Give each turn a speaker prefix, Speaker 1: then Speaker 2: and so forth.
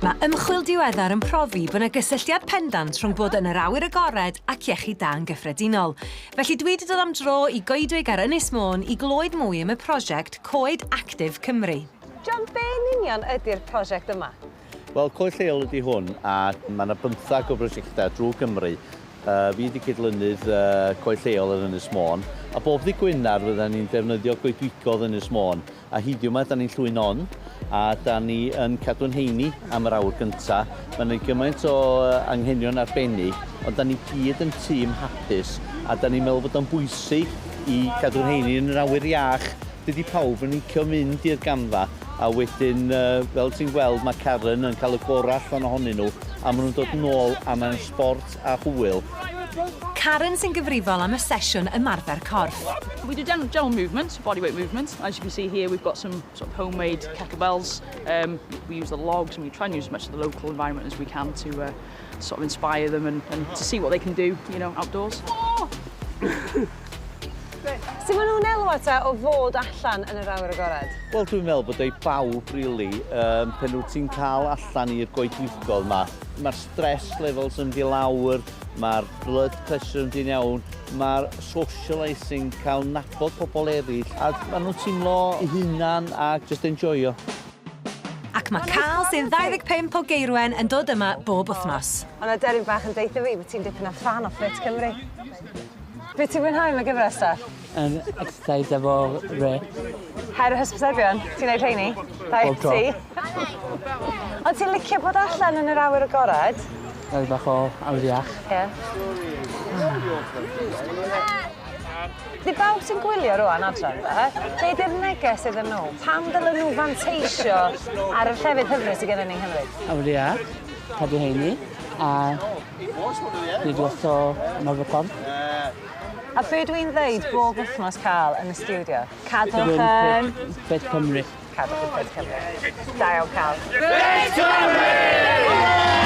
Speaker 1: Mae ymchwil diweddar yn profi bod yna gysylltiad pendant rhwng bod yn yr awyr agored ac iechyd da yn gyffredinol. Felly dwi wedi dod am dro i goedwig ar Ynys Môn i glywed mwy am y prosiect Coed Actif Cymru. John, be yn union ydy'r prosiect yma?
Speaker 2: Wel, Coed Lleol ydy hwn, a mae yna 15 o brosiectau drwy Gymru. Fi ydy cydlynydd Coed Lleol ar Ynys Môn, a bob ddydd Gwener fyddan ni'n defnyddio goedwigodd Ynys Môn. A hyd yma, da ni'n Llwyn On, a da ni yn cadw'n heini am yr awr gynta. Mae'n ei gymaint o anghenion arbennig, ond da ni gyd yn tîm hapus, a da ni'n meddwl bod o'n bwysig i cadw'n heini yn yr awyr iach. Dydy pawb yn licio mynd i'r gamfa, a wedyn, fel ti'n gweld, mae Karen yn cael y gorau allan ohonyn nhw, a maen nhw'n dod nôl a mae'n sbort a hwyl.
Speaker 1: Karen sy'n gyfrifol am y sesiwn ymarfer corff.
Speaker 3: We do general movements, bodyweight movements. As you can see here, we've got some sort of homemade kettlebells. We use the logs and we try and use as much of the local environment as we can to sort of inspire them and to see what they can do outdoors.
Speaker 1: Sut maen nhw'n elwa te o fod allan yn yr awyr agored?
Speaker 2: Wel, dwi'n meddwl bod ei bawb, really, pen wyt ti'n cael allan i'r goedwigodd yma, mae'r stress levels yn mynd i lawr, mae'r blood pressure yn mynd i'n iawn, mae'r socialising, cael nabod pobl eraill, a maen nhw'n teimlo eu hunan a just enjoyo.
Speaker 1: Ac mae Carl, sy'n 25 o Geirwen, yn dod yma bob wythnos. Ond y deryn bach yn deutha fi bod ti'n dipyn o fan o Ffit Cymru. Be ti'n mwynhau am y gyfres ta?
Speaker 4: Exercise efo Ray.
Speaker 1: Her y hysbysebion, ti'n neud rheini? Da i
Speaker 4: Bob tro.
Speaker 1: ti. Ond ti'n licio bod allan yn yr awyr agored?
Speaker 4: Gael bach o awyr iach.
Speaker 1: Ie. Di bawb sy'n gwylio rwan adra, ynde? Be di'r neges iddyn nhw? Pam dylen nhw fanteisio ar y llefydd hyfryd sydd gennym ni yng Nghymru?
Speaker 4: Awyr iach, cadw heini, a gwneud lot o ymarfer corff.
Speaker 1: A be dwi'n ddeud bob wythnos cael yn y stiwdio? Cadwch yn
Speaker 4: Ffit Cymru.
Speaker 1: Cadwch yn Ffit Cymru. Da iawn, Carl. Ffit Cymru!